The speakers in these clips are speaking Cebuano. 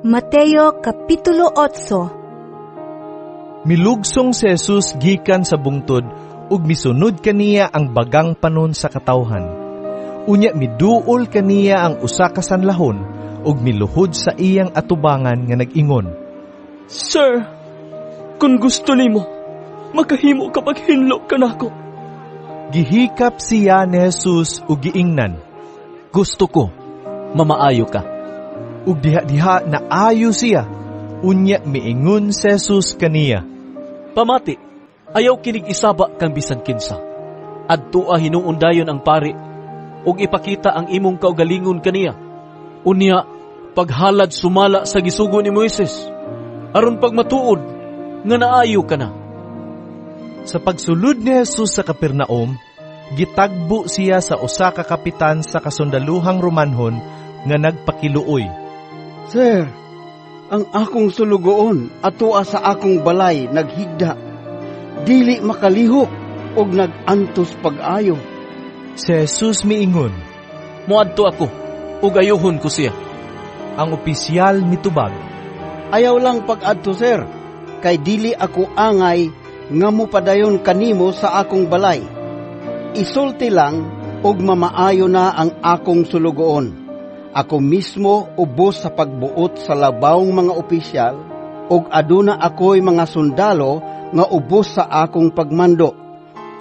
Mateo Kapitulo 8. Milugsong si Jesus gikan sa bungtod ug misunod kaniya ang bagang panon sa katawhan. Unya miduol kaniya ang usa ka sanlahon ug miluhod sa iyang atubangan nga nag-ingon, "Sir, kung gusto nimo, makahimo ka paghinlo kanako." Gihikap siya ni Jesus ug giingnan, "Gusto ko, mamaayo ka." Ug diha-diha naayo siya. Unya miingon si Jesus kaniya, "Pamati, ayaw kinig isaba kang bisan kinsa. Adtoa hinuon dayon ang pari, ug ipakita ang imong kaugalingon kaniya. Unya, paghalad sumala sa gisugo ni Moises, aron pagmatuod nga naayo ka na." Sa pagsulod ni Jesus sa Capernaum, gitagbo siya sa usa ka kapitan sa kasundaluhang Romanhon nga nagpakiluoy. "Sir, ang akong sulugoon atoa sa akong balay naghigda. Dili makalihok og nag-antos pag-ayo." Si Jesus miingon, "Moadto ako, ug ayuhon ko siya." Ang opisyal mitubag, "Ayaw lang pag-adto, sir, kay dili ako angay nga mopadayon kanimo sa akong balay. Isulti lang ug mamaayo na ang akong sulugoon. Ako mismo ubos sa pagbuot sa labawng mga opisyal ug aduna ako'y mga sundalo nga ubos sa akong pagmando.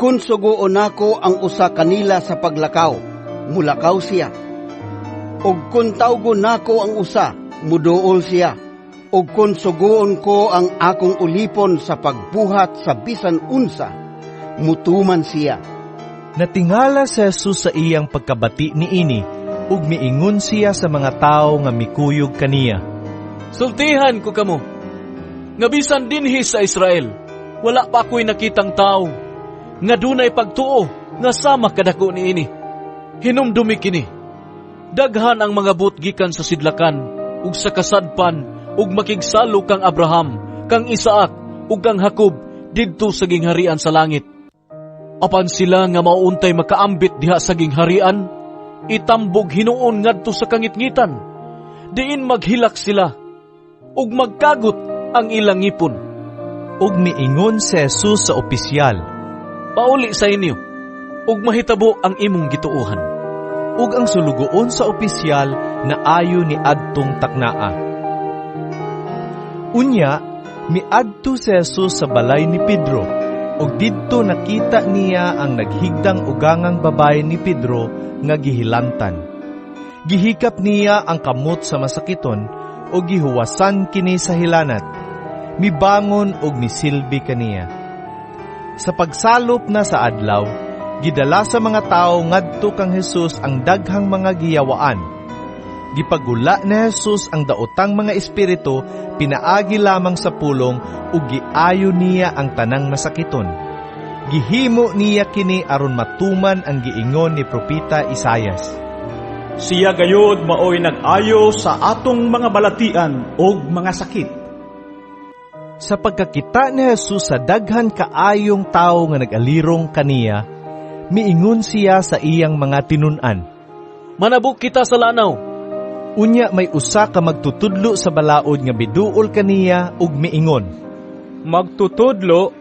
Kung suguon nako ang usa kanila sa paglakaw, mulakaw siya. Ug kung tawgon nako ang usa, muduol siya. Ug kung suguon ko ang akong ulipon sa pagbuhat sa bisan unsa, mutuman siya." Natingala si Jesus sa iyang pagkabati niini ug miingon siya sa mga tawo nga mikuyog kaniya, "Sultihan ko kamo, nga bisan dinhi sa Israel, wala pa ako'y nakitang tao nga dunay pagtuo nga sama kadako niini. Hinumdumi kini, daghan ang mga buot gikan sa sidlakan ug sa kasadpan ug makigsalo kang Abraham, kang Isaac ug kang Jacob didto sa gingharian sa langit. Apan sila nga mauntay makaambit diha sa gingharian, itambog hinuon ngadto sa kangitngitan, diin maghilak sila ug magkagot ang ilang ngipon." Ug miingon si Jesus sa opisyal, "Pauli sa inyo ug mahitabo ang imong gituohan." Ug ang sulugoon sa opisyal naayo ni adtong taknaa. Unya, miadto si Jesus sa balay ni Pedro, ug didto nakita niya ang naghigdang ugangang babaye ni Pedro nga gihilantan. Gihikap niya ang kamot sa masakiton ug gihuwasan kini sa hilanat. Mibangon ug misilbi kaniya. Sa pagsalop na sa adlaw, gidala sa mga tawo ngadto kang Jesus ang daghang mga giyawaan. Gipagula ni Jesus ang daotang mga espiritu pinaagi lamang sa pulong ug giayo niya ang tanang masakiton. Gihimo niya kini aron matuman ang giingon ni propeta Isayas. "Siya gayod maoy nag-ayo sa atong mga balatian ug mga sakit." Sa pagkakita ni Jesus sa daghan kaayong tawo nga nag-alirong kaniya, miingon siya sa iyang mga tinun-an, "Manabok kita sa lanaw." Unya may usa ka magtutudlo sa balaod nga miduol kaniya ug miingon, "Magtutudlo,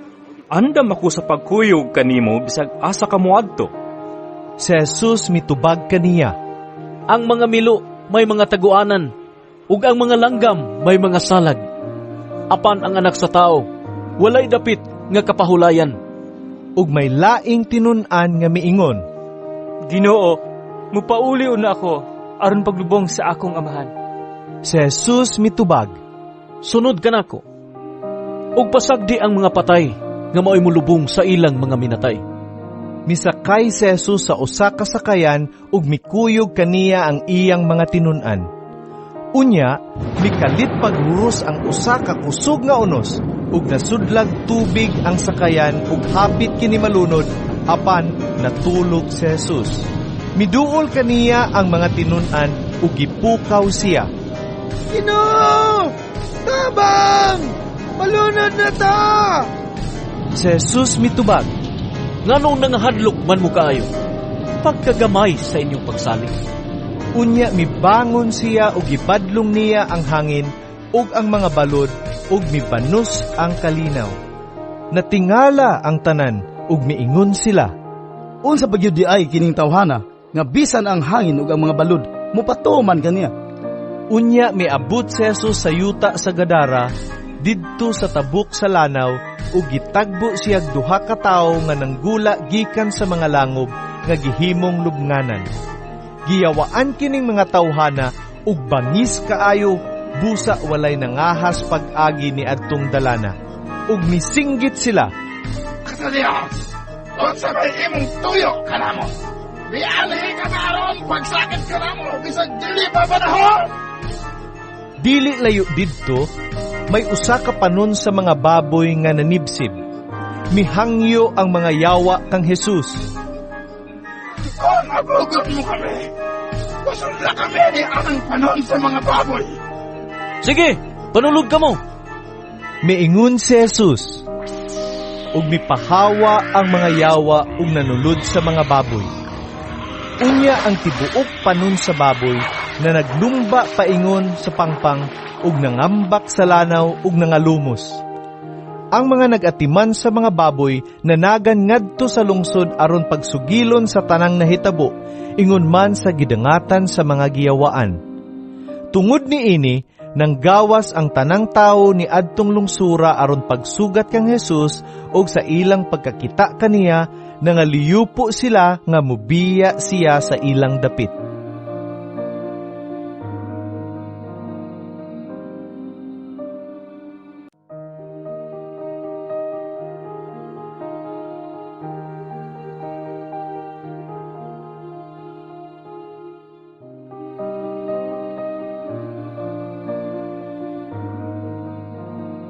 andam ako sa pagkuyog kanimo bisag asa ka moadto." Si Jesus mitubag kaniya, "Ang mga milo may mga taguanan, ug ang mga langgam may mga salag. Apan ang Anak sa Tao walay dapit nga kapahulayan." Ug may laing tinun-an nga miingon, "Ginoo, mupauli una ako aron paglubong sa akong amahan." Si Jesus mitubag, "Sunod kanako, ug pasagdi ang mga patay nga maoy mulubong sa ilang mga minatay." Misakay si Jesus sa usa ka sakayan ug mikuyog kaniya ang iyang mga tinun-an. Unya, mikalit paghuros ang usa ka kusog nga unos ug nasudlag tubig ang sakayan ug hapit kini malunod, apan natulog si Jesus. Miduol kaniya ang mga tinun-an ug gipukaw siya. "Ginoo! Tabang! Malunod na ta!" Si Jesus mitubag, "Nganong nangahadlok man mo kaayo? Pagkagamay sa inyong pagsalig." Unya mibangon siya ug gibadlong niya ang hangin ug ang mga balod ug mibanos ang kalinaw. Natingala ang tanan ug miingon sila, "Unsa pa gyud diay kining tawhana nga bisan ang hangin ug ang mga balod mopatuo man kaniya?" Unya miabot si Jesus sa yuta sa Gadara, didto sa tabok sa lanaw, ug gitagbo siyag duha ka tawo nga nanggula gikan sa mga langob nga gihimong lubnganan. Giyawaan kining mga tawhana ug bangis kaayo, busa walay nangahas pag-agi ni adtong dalana. Ug misinggit sila, "Kataliyos! Unsa may imong tuyo kanamo? Mianhi ka na aron pagsakit kanamo bisag dili pa panahon!" Dili layo didto, may usa ka panon sa mga baboy nga nanibsib. Mihangyo ang mga yawa kang Jesus, "Kung mabugot mo kami, pasudla kami ni anang panon sa mga baboy." "Sige, panulod kamo." Miingon si Jesus. Ug mipahawa ang mga yawa ug nanulod sa mga baboy. Unya ang tibuok panon sa baboy na naglumba paingon sa pangpang ug nangambak sa lanaw ug nangalumos. Ang mga nag-atiman sa mga baboy nanagan ngadto sa lungsod aron pagsugilon sa tanang nahitabo, ingon man sa gidangatan sa mga giyawaan. Tungod niini, nanggawas ang tanang tawo ni adtong lungsura aron pagsugat kang Jesus, ug sa ilang pagkakita kaniya, nangaliyupo sila nga mubiya siya sa ilang dapit.